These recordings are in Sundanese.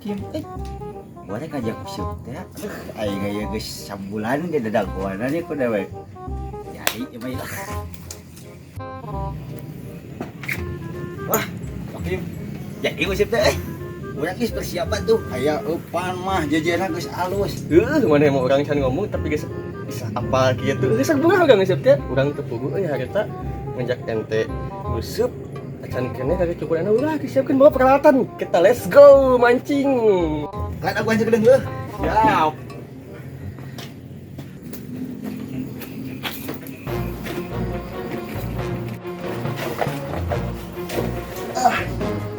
Kim, gua rek ngajak useup teh. Aduh, aing aya geus sabulan ge dadagoanan ieu ku dewek. Jadi ieu mah lah. Wah, Kim. Jadi useup teh. Urang geus persiapan tuh. Aya eupan mah jejerna geus alus. Heuh, mana mau urang can ngomong tapi geus bisa apal kitu. Geus sabulan urang nguseup teh. Urang teu puguh euy harita ngajak ente nguseup. Acan keneh kagak cukup enak ulah disiapkeun bawa peralatan. Kita let's go mancing. Kan aku aja gedeng heuh. Siap. Ah,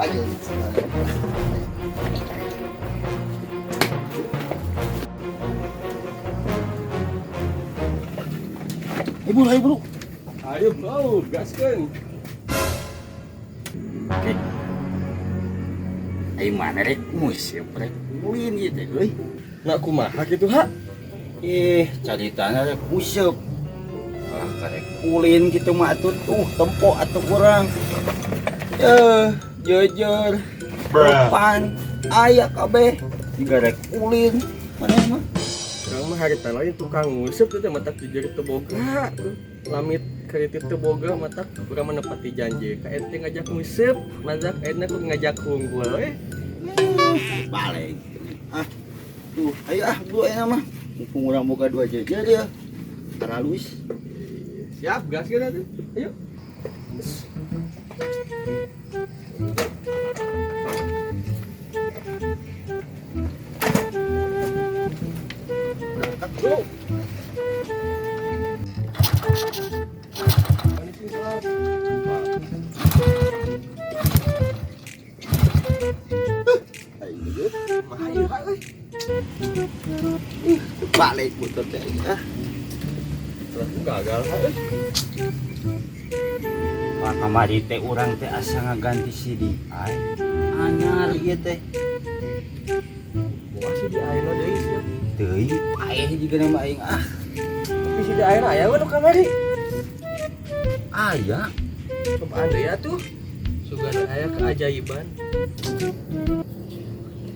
ayo. Ibu, ayo bro. Ayo bro, gaskeun. Oke. Ayo mana rek museup rek ulin ieu teh euy. Nak kumaha kitu ha? Ih, caritana rek museup. Ah, karek ulin gitu mah atuh tuh tempo atuh kurang. Eh, jejer. Depan aya kabeh. Jiga rek ulin. Mana mah? Urang mah harita lain tukang nguseup teh matak jujur teu boga. Lamit kredit teu boga matak urang mah nepati janji. Ka ente ngajak nguseup, matak ayeuna ku ngajak unggul we. Balik. Ah, tuh, ayo ah, bro ayeuna mah. Mumpung urang boga dua jejer ya. Taralus. Siap, gaskeun atuh. Ayo. Berangkat, bro. Ayo, ayo, ayo. Ih, balik butuh teh. Ah, Gagal, euy. wah, kamari teh urang teh asa ngaganti CDI. Anyar ieu teh. Wah, si di ayeuna deui sia. Teuing paeh jiga nama aing ah. Tapi si di ayeuna aya we nu kamari. Aya. Cobaan deui atuh. Sugan aya keajaiban.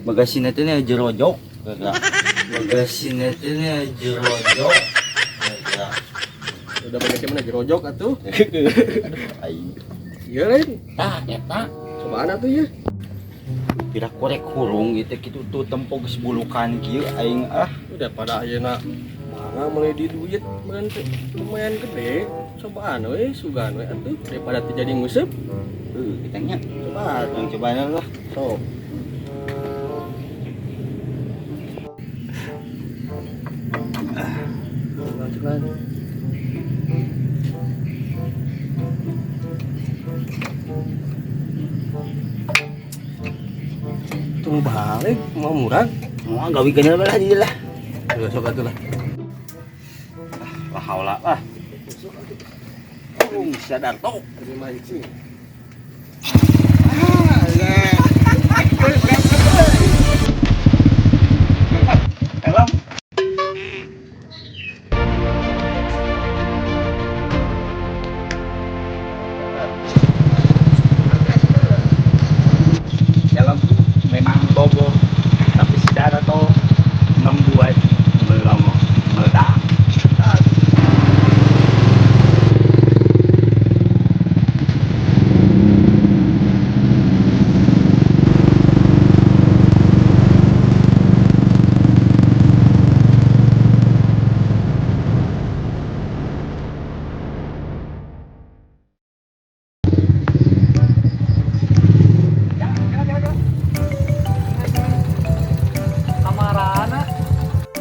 Bagasina teh nya jerojok. Kagak. Bagasina teh nya jerojok. Kagak. Udah bagasi mana jerojok atuh. Aduh, aing. Ieu lain. Tah eta. Cobaan atuh ya. Pira korek hurung ieu teh kitu tuh tempo geus bulukan kieu aing ah. Udah pada ayeuna mangga mulai di duit meureun teh lumayan gede. Cobaan we sugan we atuh daripada teu jadi nguseup. Heuh, kita nya. Cobaan. Yang cobaan lah. Sok. Lanjutkan. Tunggu balik mau murah. Mau gawe kenal lah dia lah. Ayo sok atuh lah. Lah haula lah. Oh, sadar tok. Jadi mancing. Ah, ya. Helm. Helm memang bobo, tapi secara toh membuat melongo meledak.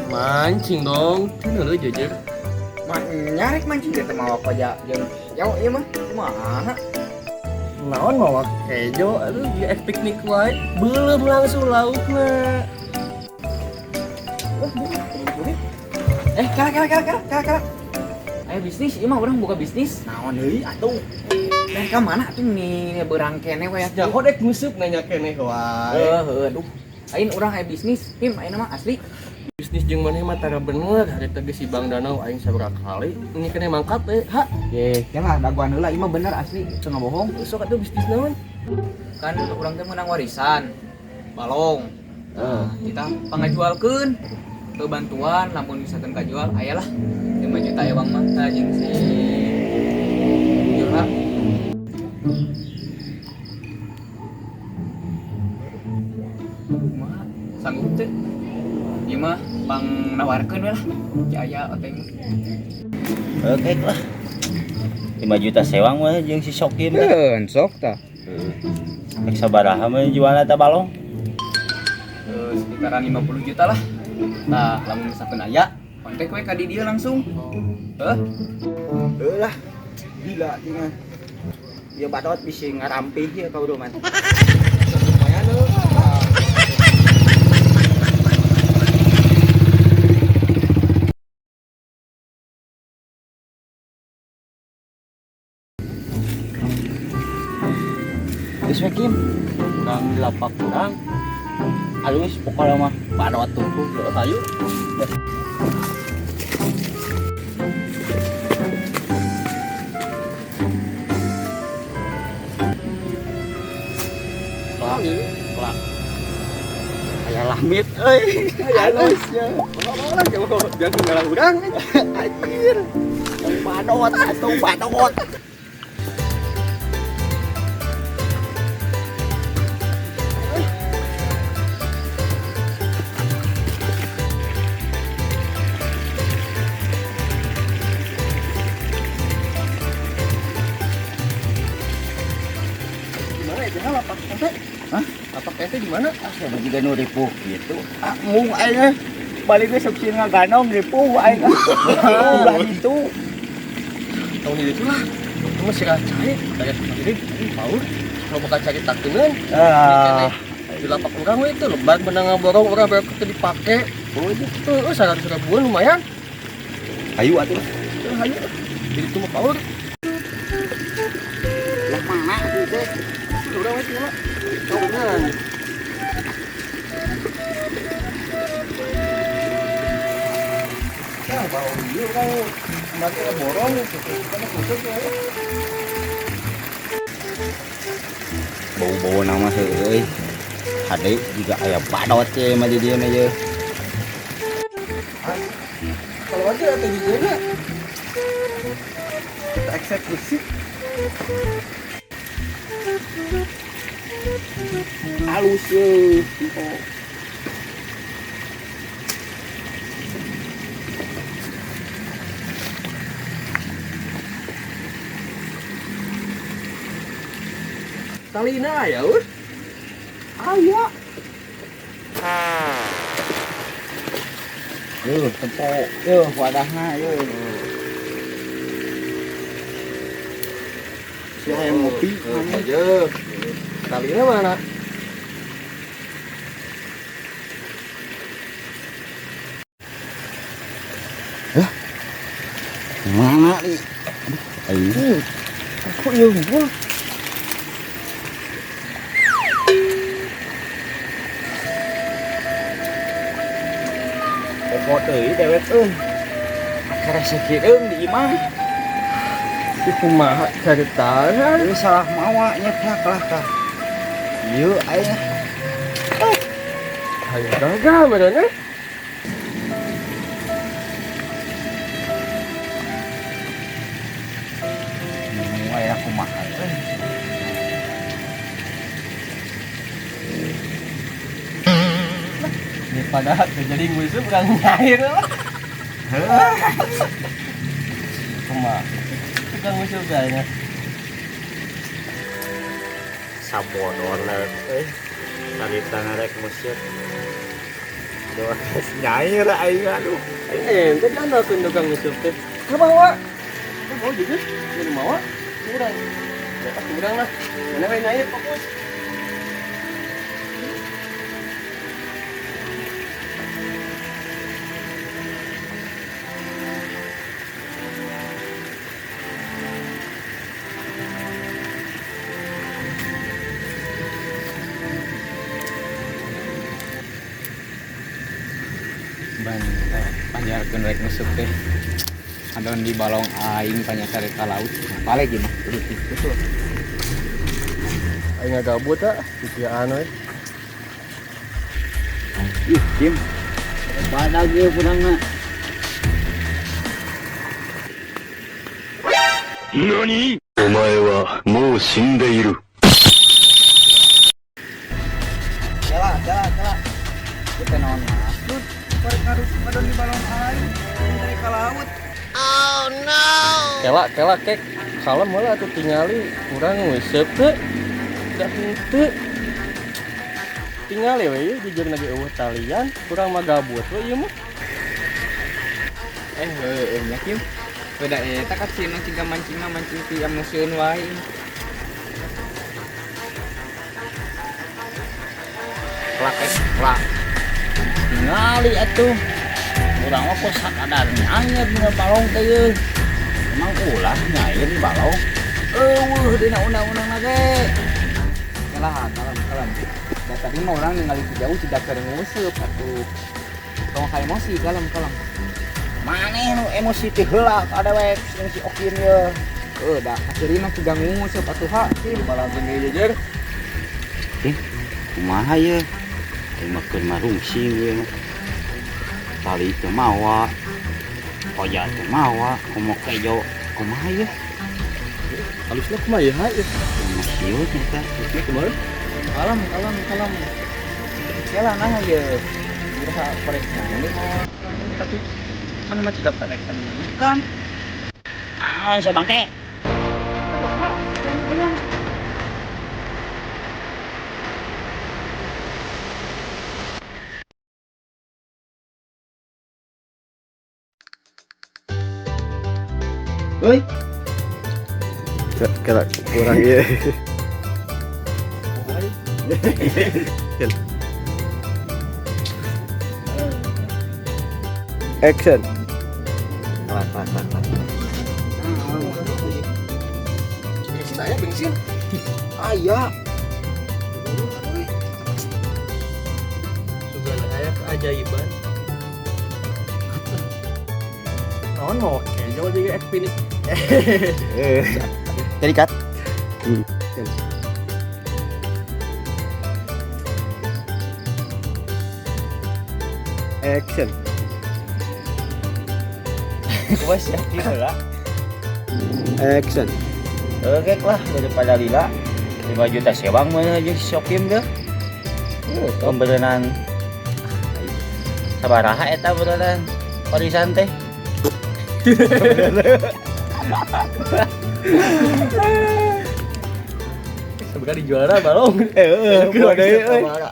Mancing dong, kan lu jujur. Nyarek mancing teh mawa koja jeung jauh ieu mah kumaha? Naon mawa kejo, aduh di piknik wae, belum langsung laukna. Kala kala kala kala kala kala. Ayo bisnis, ieu mah urang buka bisnis. Naon deui atuh? Dan ka mana atuh nih beurang keneh we atuh. Jaho dek nguseup nanya keneh wae. Heuh, aduh. Ain urang aya bisnis, Pim, ayeuna mah asli. Bisnis jeung maneh mah tara bener, hari teh geus si Bang Danau aing sabaraha kali. Ini keneh mangkat we, ha. Ye, ya lah dagoan heula ieu mah bener asli, teu ngabohong. Sok atuh bisnis naon? Kan urang teh meunang warisan. Balong. Nah, kita pangajualkeun ke bantuan lamun misalkan kajual aya lah 5 juta ewang mah tah jeung si Yola. Kumaha sanggup teh? Ieu mah pang nawarkeun we lah. Ki aya oteng. Oke lah. 5 juta sewang mah jeung si Sokim teh. Keun sok tah. Rek sabaraha mah jualna eta balong? Sekitaran 50 juta lah. Nah, lamun misalkan aya, kontak we ka di dieu langsung. Heuh. Heuh lah. Gila tinggal. Ieu badot bisi ngarampih ieu ka urang mah. Lumayan euy. Geus we Kim. Urang di lapak urang. Alus pokokna mah badot tuh. Hayu. Kelak, kelak. Aya lamit euy. Alus ya. Orang jangan ngalang urang. Anjir. Yang badot atuh badot. Gimana ya lapak ente? Hah? Lapak ente di mana? Ah, saya juga nu ripuh gitu. Ah, mung aing balik ge sok sieun ngaganong ripuh aing. Ulah itu. Tahun itu lah. Itu mah sirah cai, kayak ini paur. Kalau bakal cari takeuneun. Ah, Di lapak urang we itu lebar benang ngaborong urang beak teu dipake. oh itu. Heeh, 100 ribuan lumayan. Hayu atuh. Heuh, hayu. Jadi itu mah paur. Lah mana atuh teh? Urang we tinggal. Taunan. Ya, bau ieu urang kemarin ngaborong gitu. Kan khusus ya. Bau-bau nama heueuy. Hade juga aya badot ye mah di dieu mah ye. Kalau aja atau di sini kita eksekusi. Halus ye. Talina ya, Ur. Aya. Yuh, tempo. Yuh, wadahna yuh. Si hayang ngopi mana? Aja. Talina mana? Mana li? Aduh, aing. Kok ieu unggul? Pokok deui dewek euy. Karese kireung di imah. Ih, kumaha caritana? Ieu salah mawa nyeplak lah kah. Ieu aing. Hayu gagal badannya. Aya kumaha euy. Daripada jadi nguseup urang nyair lah. Kumaha? Tukang nguseup kayaknya. Sabodona euy. Caritana rek nguseup. Doa nyair aing aduh. Ente diandalkeun tukang nguseup teh. Kabawa. Kabawa juga. Jadi mawa kurang. Ya kurang lah. Mana we nyair fokus. Ban panjarkeun rek nguseup teh. Adon di balong aing panyasare ka laut. Balik gimana? Betul. Aing ngagabut ah, pikiran we. Ih, Kim. Badag ieu pudangna. 何お前はもう死んでいる。 Kela, kela, kela. Kita naon maksud? Korek ngarusuk adon di balong aing dari ka laut. Kela kela kek kalem heula atuh tingali urang nguseup teu da henteu. Tingali we ieu jujur lagi eueuh talian, urang mah gabut we ieu mah. Eh, heueuh nya Kim. Beda eta kacina ciga mancingna mancing ti emosieun wae. Kelak eh, kelak. Tingali atuh. Urang mah kok sakadar nyair dina balong teh ieu. Emang ulah nyair di balong. Eueuh dina undang-undang ge. Kela, kalem, kalem. Da tadi mah urang ningali ti jauh tidak keur nguseup atuh. Tong ka emosi, kalem, kalem. Maneh nu emosi ti heula ka dewek jeung si Okin ye. Heuh, da kacirina ciga nguseup atuh ha. Kim. Malah gini jujur. Kumaha ye? Aing mah keur marungsing ye. Tali teu mawa. Koja teu mawa, komo kejo. Kumaha ye? Halusna kumaha ya ha? Kumaha kieu kita? Halusna kumaha? Kalem, kalem, kalem. Kela nah ye. Iraha korek nyair. Tapi mana mah tidak pada kan? Ah, sa bangke. Hoi, Kela kurang ieu. Action. Pelan, pelan, pelan, pelan. Bensin aya bensin. Aya. Sugan aya keajaiban. Naon mau kejo juga ekpinik. Jadi cut. Action. Gua siap lah. Action. Oke lah daripada lila 5 juta sewang mana aja si Sokim deh. Pemberenan sabaraha eta berenan warisan teh. Sebenarnya dijuara balong. Heeh, bodoh, euy.